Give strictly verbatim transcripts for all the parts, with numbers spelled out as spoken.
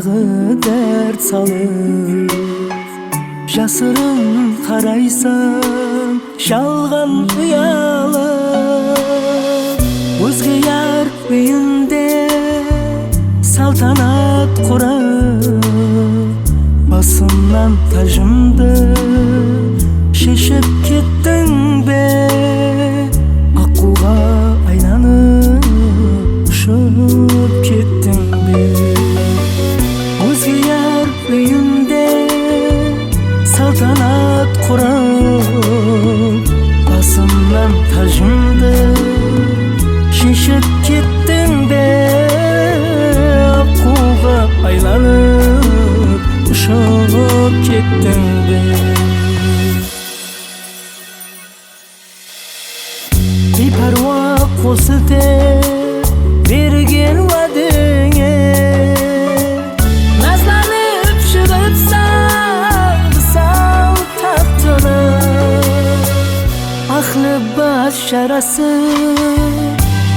Dárt salıp, jasırın qaraysań, jalǵan uyalıp. Ózge yar úyinde saltanat qurıp, basımnan tajımdı sheship kettiń be? Aqqıwǵa aylanıp, ushıp kettiń be? Ózge yar úyinde saltanat qurıp, basımnan tajımdı sheship kettiń be? Aqqıwǵa aylanıp, ushıp kettiń be? Biypárwa qol siltep bergen wádeńe nazlanıp shıǵıpsań wısal taxtına. Aq libas jarası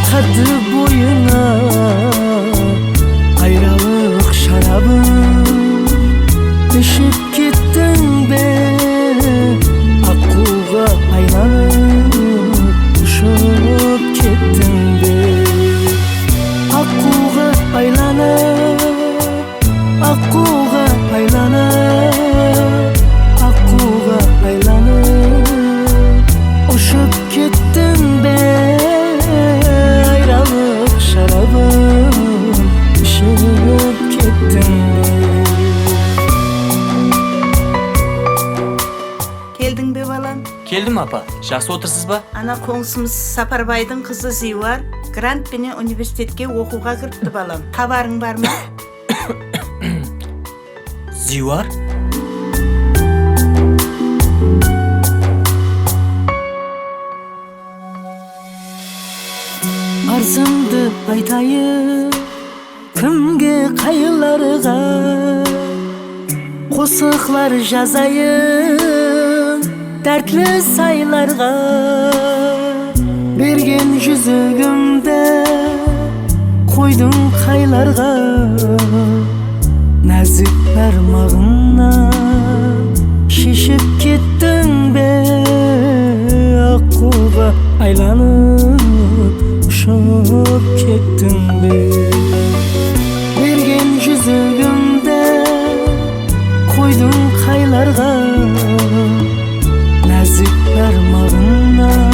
qáddi boyıńa, ayralıq sharabın iship kettiń be? Aqqıwǵa aylanıp, ushıp kettiń be? Aqqıwǵa aylanıp, aqqıwǵa aylanıp, aqqıwǵa aylanıp, ushıp kettiń be? Ayralıq sharabın iship kettiń be? Keldiń be, balam? Keldim, apa. Jaqsı otırsız ba? Ana, qońsımız Saparbaydıń qızı Ziywar grant penen universitetke oqıwǵa kiripti, balam. Xabarıń bar ma? Ziywar? Arzımdı aytayın kimge, qaylarǵa? Qosıqlar jazayın dártli saylarǵa. Bergen júzigimdi qoydıń qaylarǵa? Názik barmaǵıńnan sheship kettiń be? Aqqıwǵa aylanıp, ushıp kettiń be? Bergen júzigimdi qoydıń qaylarǵa? Názik barmaǵıńnan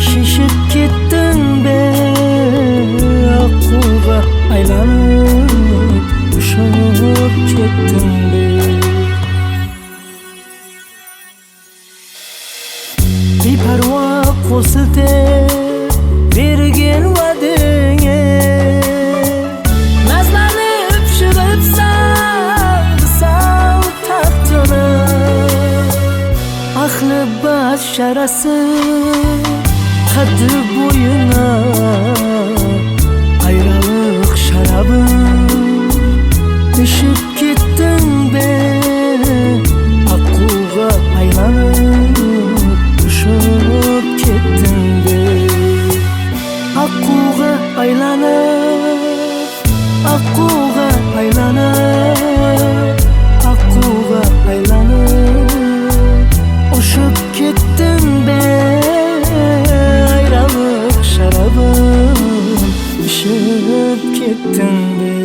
sheship kettiń be? Aqqıwǵa aylanıp, ushıp kettiń be? Biypárwa qol siltep bergen wádeńe nazlanıp shıǵıpsań wısal taxtına. Aq libas jarası qáddi boyıńa, ayralıq sharabın iship kettiń be? Aqqıwǵa aylanıp, ushıp kettiń be? Aqqıwǵa aylanıp, aqqıwǵa aylanıp, aqqıwǵa aylanıp, ushıp kettiń be? Ayralıq sharabın iship kettiń be?